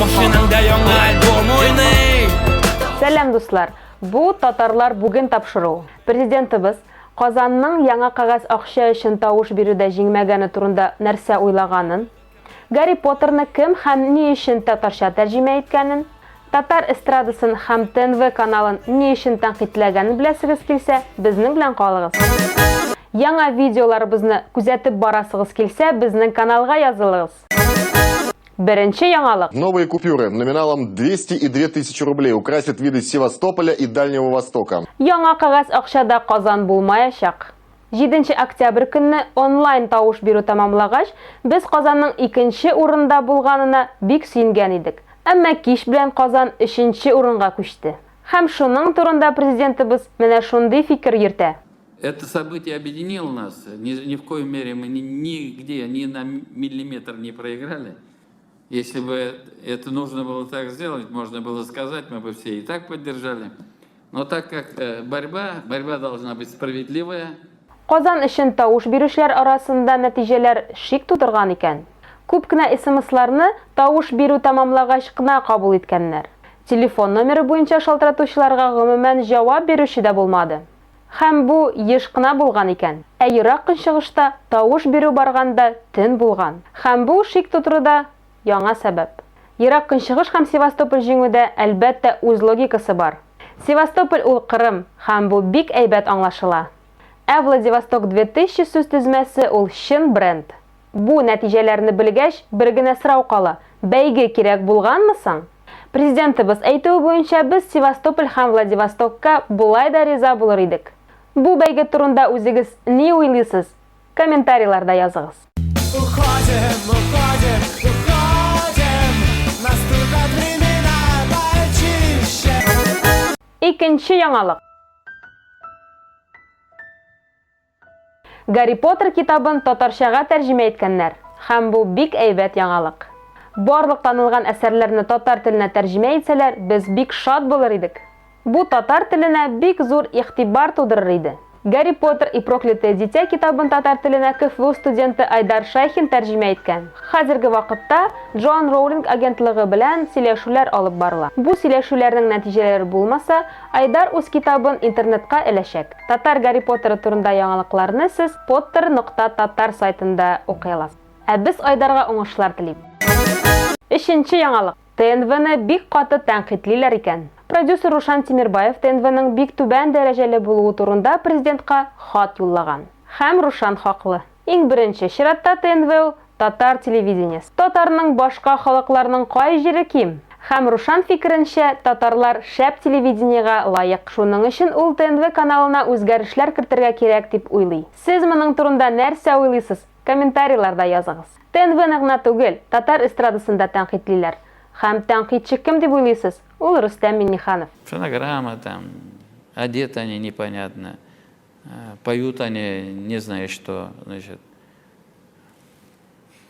Машинаңда яңа альбом уйный. Сәлам, дуслар! Бу Татарлар бүген тапшыруы. Президентыбыз Казанның яңа кәгазь акча өчен тавыш бирүдә җиңмәгәне турында нәрсә уйлаганын, Гарри Поттерны кем һәм ни өчен татарча тәрҗемә иткәнен, татар эстрадасын һәм ТНВ каналын ни өчен тәнкыйтьләгәнен беләсегез килсә, безнең белән калыгыз. Яңа видеоларыбызны күзәтеп барасыгыз килсә, безнең каналга язылыгыз. Беренче яңалык. Новые купюры номиналом 200 и 2000 рублей украсят виды Севастополя и Дальнего Востока. Яңа кәгазь акчада Казан булмаячак. Җиденче октябрь көнне онлайн тавыш бирү тәмамлагач, без Казанның икенче урында булганына бик сөенгән идек. Әмма кич белән Казан өченче урынга күчте. Һәм шуның турында Президентыбыз менә шундый фикер йөртә. Это событие объединило нас, ни, ни в коей мере мы ни, нигде, ни на миллиметр не проиграли. Если бы это нужно было так сделать, можно было сказать, мы бы все и так поддержали. Но так как э, борьба, борьба должна быть справедливая. Казан өчен тавыш бирүчеләр арасында нәтиҗәләр шик тудырган икән. Күп кенә СМСларны тавыш бирү тәмамлагач кына кабул иткәннәр. Телефон номеры буенча шалтыратучыларга гомумән җавап бирүче дә булмады. Һәм бу еш кына булган икән. Ә Ерак Көнчыгышта тавыш бирү барганда төн булган. Һәм бу шик тудыруда яңа сәбәп. Ерак Көнчыгыш һәм Севастополь җиңүдә, әлбәттә, үз логикасы бар. Севастополь ул Кырым, һәм бу бик әйбәт аңлашыла. Ә Владивосток 2000 сүзтезмәсе ул чын бренд. Бу нәтиҗәләрне белгәч, бер генә сорау кала, бәйге кирәк булганмы соң? Президентыбыз әйтүе буенча, без Севастополь һәм Владивостокка болай да риза булыр идек. Бу бәйге турында үзегез ни уйлыйсыз? Комментарийларда языгыз. Уходим, уходим, уходим, Наступят времена почище. Икенче яңалык. Гарри Поттер китабын татарчага тәрҗемә иткәннәр. Һәм бу бик әйбәт яңалык. Барлык танылган әсәрләрне татар теленә тәрҗемә итсәләр, без бик шат булыр идек. Бу татар теленә бик зур игътибар тудырыр иде. Гарри Поттер и проклятое дитя китабын татар теленә КФУ студенты Айдар Шәйхин тәрҗемә иткән. Хәзерге вакытта Джоан Роулинг агентлыгы белән сөйләшүләр алып барыла. Бу сөйләшүләрнең нәтиҗәләре булмаса, Айдар үз китабын интернетка эләчәк. Татар Гарри Поттеры турында яңалыкларны сез Potter нокта татар сайтында укый аласыз. Ә без Айдарга уңышлар телибез. Өченче яңалык. ТНВны бик каты тәнкыйтьлиләр икән. Продюсер Рушан Тимербаев ТНВның бик түбән дәрәҗәле булуы турында президентка хат юллаган. Һәм Рушан хаклы. Иң беренче чиратта ТНВ ул, татар телевидениесе. Татарның башка халыкларның кай җире ким? Һәм Рушан фикеренчә, татарлар шәп телевидениегә лаек. Шуның өчен ул ТНВ каналына үзгәрешләр кертергә кирәк дип уйлый. Сез моның турында нәрсә уйлыйсыз? Комментарийларда языгыз. ТНВны гына түгел, татар эстрадасын да тәнкыйтьлиләр. Һәм тәнкыйтьче кем дип уйлыйсыз? Ул Рөстәм Миңнеханов. Фонограмма там, одеты они непонятно, поют они не знаю что, значит,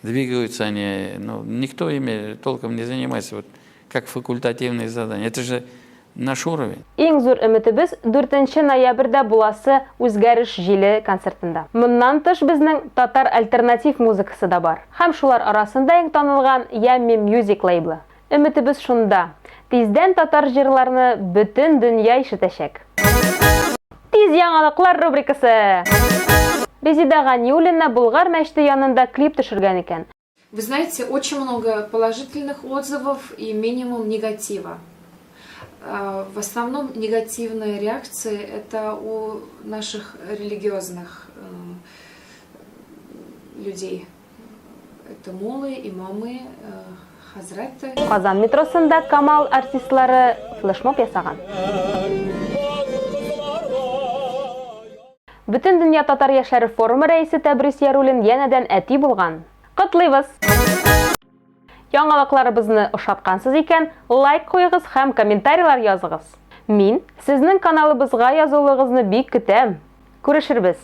двигаются они, ну, никто ими толком не занимается, вот как факультативные задания. Это же наш уровень. Иң зур өметебез, дүртенче ноябрьдә буласы Үзгәреш җиле концертында. Моннан тыш безнең татар альтернатив музыкасы да бар. Һәм шулар арасында иң танылган Yummy Music лейблы. Өметебез шунда, тиздән татар җырларны бөтен дөнья ишетәчәк. Тиз яңалыклар рубрикасы! Резеда Ганиуллина Болгар мәчете янында клип төшергән икән. Вы знаете, очень много положительных отзывов и минимум негатива. А, в основном негативные реакции это у наших религиозных э, людей. Это муллы, имамы, э, хазрәты. Казан метросында Камал артистлары флешмоб ясаган. Бөтендөнья татар яшьләре форумы рәисе Тәбрис Яруллин янәдән әти булган. Котлыйбыз! Яңалыкларыбызны ошаткансыз икән, лайк куегыз һәм комментарийлар языгыз. Мин сезнең каналыбызга язылуыгызны бик көтәм. Күрешербез!